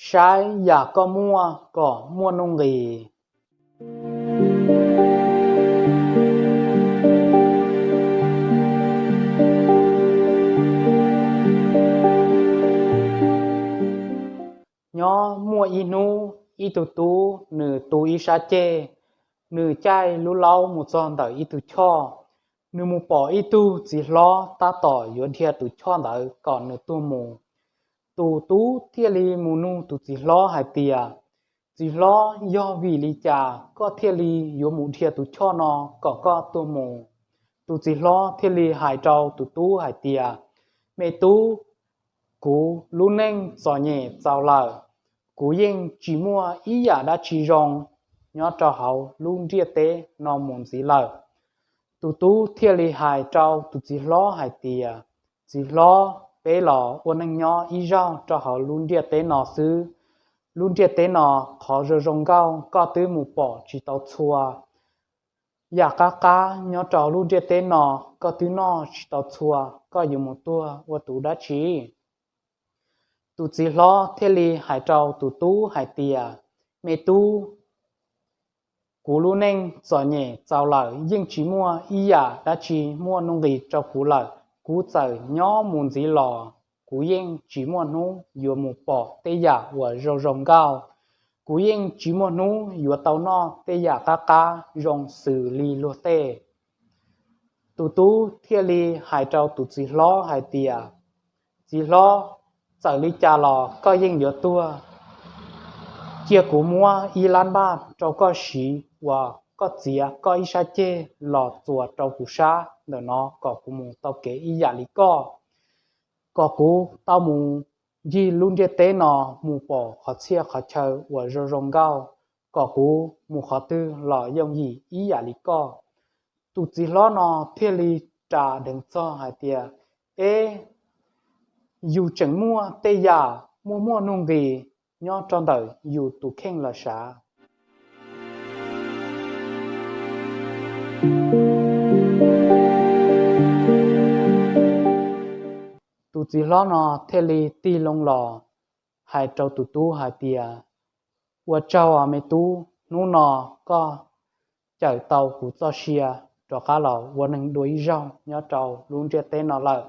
Saib yam koj muaj kom muaj nuj nqis. Nyob muaj ib hnub, ib tug tub nws tu ib sab ceg, nws caij lub laub mus txog ntawm ib tug choj. Nws mus pom ib tug txiv hlob tab tom yuav dhia tus choj ntawd kom nws tuag mus. Tus tub thiaj li mus nug tus txiv hlob hais tias, Txiv hlob, yog vim li cas koj thiaj li yuav mus dhia tus choj no kom koj tuag mus? Tus txiv hlob thiaj li hais rau tus tub hais tias, Me tub, kuv lub neej txom nyem txaus lawm, kuv yeej tsis muaj ib yam dab tsi zoo nyob rau hauv lub ntiaj teb no mus ntxiv lawm. Tus tub thiaj li hais rau tus txiv hlob hais tias, Txiv hlob, peb los ua neej nyob ib zaug rau hauv lub ntiaj teb no xwb. Lub ntiaj teb no qhov zoo zoo nkauj koj twb mus pom tsis tau txhua, yam qab qab nyob rau lub ntiaj teb no koj twb noj tsis tau txhua, koj yuav mus tuag ua tus dab tsi? Tus txiv hlob thiaj li hais rau tus tub hais tias, Me tub, kuv lub neej txom nyem txaus lawm, yeej tsis muaj ib yam dab tsi muaj nuj nqis rau kuv lawm. Kuv txawm nyob mus ntxiv los kuv yeej tsis muaj hnub yuav mus pom tej yam uas zoo zoo nkauj. Kuv yeej tsis muaj hnub yuav tau noj tej yam qab qab zoo xws li luag tej. Tus tub thiaj li hais rau tus txiv hlob hais tias, Txiv hlob, txawm li cas los koj yeej yuav tuag. Cia kuv muab ib lab npaj rau koj siv uas koj txiav koj ib sab ceg los txuas rau kuv sab ntawm no kom kuv mus tau kev ib yam li koj, kom kuv tau mus ncig lub ntiaj teb no mus pom qhov txhia qhov chaw uas zoo zoo nkauj, kom kuv mus qhov twg los yooj yim ib yam li koj. Tus txiv hlob no thiaj li ras deev txog hais tias, Eb, yus tseem muaj tej yam muaj muaj nuj nqis nyob rau ntawm yus tus kheej los sav. Tus txiv hlob no thiaj li tig loo los hais rau tus tub hais tias, Ua tsaug me tub, hnub no koj cawm tau kuv txoj sia rov qab los ua neeg dua ib zaug nyob rau lub ntiaj teb no lawm.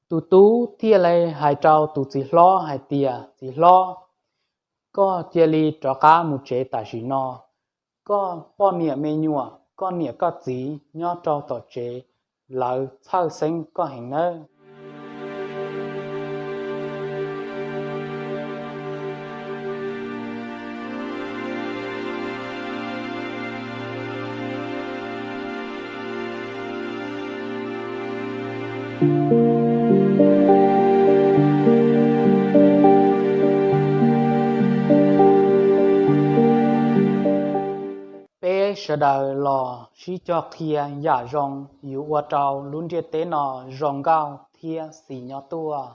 Tus tub thiaj li hais rau tus txiv hlob hais tias, Txiv hlob, koj cia li rov qab mus tsev tam sim no. Koj poj niam me nyuam, koj niam koj txiv nyob rau tom tsev, lawv txhawj xeeb koj heev nawb. Peb sawv daws los sib cog qhia yam zoo yus ua rau lub ntiaj teb no zoo nkauj thiab xis nyob tuaj.